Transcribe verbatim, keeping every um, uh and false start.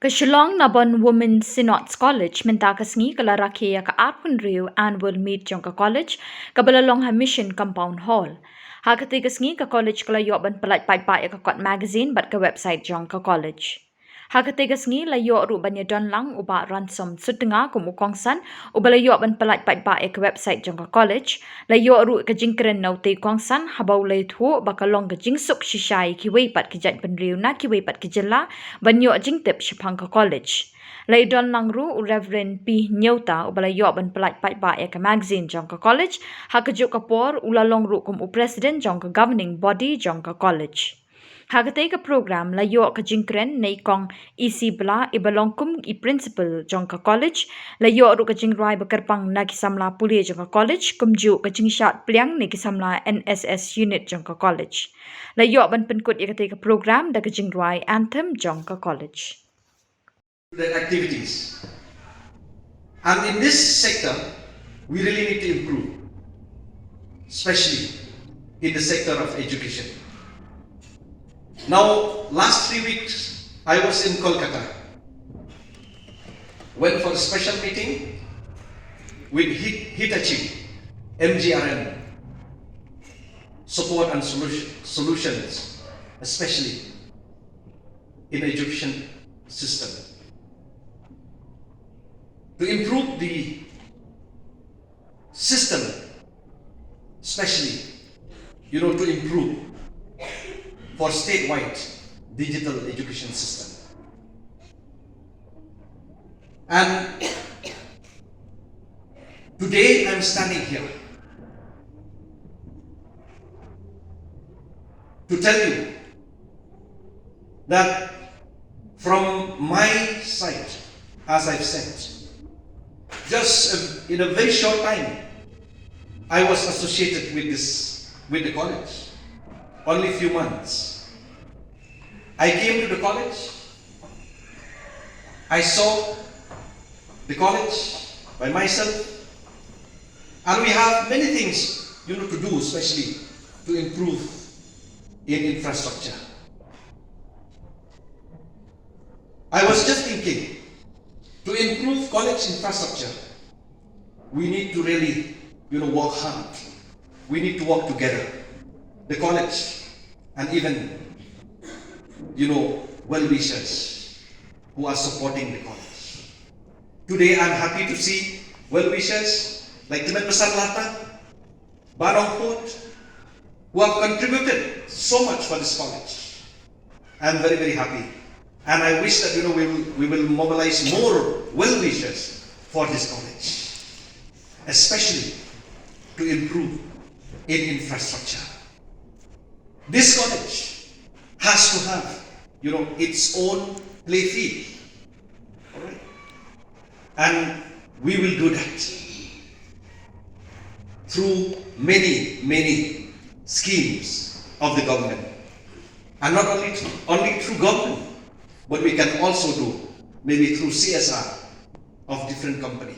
Ka Shillong Nabon Women Synod's College mynta ka sngi ka la rakhe ïa ka arphew hynriew annual meet jong ka college, kaba la long ha Mission Compound Hall. Ha katei ka sngi ka college ka la ïoh ban pyllait paidbah ïa ka kot magazine bad ka website jong ka college. Ha katei ka sngi la ïoh ruh ban ïadon lang u Bah Ransom Sutnga kum u kongsan, uba la ïoh ban pyllait paidbah ïa ka website jong ka college. La ïoh ruh ka jingkren na utei u kongsan haba u la ïathuh ba ka long ka jingsuk shisha ïa kiwei pat ki jaitbynriew na kiwei pat ki jylla ban ïoh jingtip shaphang ka college. La ïadon lang ruh u Reverend P Hynñiewta uba la ïoh ban pyllait paidbah ïa ka magazine jong ka college. Ha kajuh ka por u la long ruh kum u president jong ka governing body jong ka college. Ha katei ka program la ïoh ka jingkren na i Kong E C Blah iba long kum i principal jong ka college. La ïoh ruh ka jingrwai ba kyrpang na ki samla pule jong ka college, kumjuh ka jingshad pliang na ki samla N S S unit jong ka college. La ïoh ban pynkut ïa katei ka program da ka jingrwai anthem jong ka college. The activities. And in this sector, we really need to improve, especially in the sector of education. Now, last three weeks, I was in Kolkata, went for a special meeting with Hit- Hitachi, M G R M, support and solution, solutions, especially in education system. To improve the system, especially, you know, to improve for statewide digital education system. And today I'm standing here to tell you that from my side, as I've said, just in a very short time, I was associated with this, with the college. Only few months. I came to the college. I saw the college by myself. And we have many things, you know, to do, especially to improve in infrastructure. I was just thinking, to improve college infrastructure, we need to really, you know, work hard. We need to work together. The college and even, you know, well-wishers who are supporting the college. Today, I'm happy to see well-wishers like Tymmen Basan Lahadnah, Bah Nongpoht, who have contributed so much for this college. I'm very, very happy. And I wish that, you know, we will, we will mobilize more well-wishers for this college, especially to improve in infrastructure. This college has to have, you know, its own play field. All right? And we will do that through many, many schemes of the government. And not only, only through government, but we can also do maybe through C S R of different company.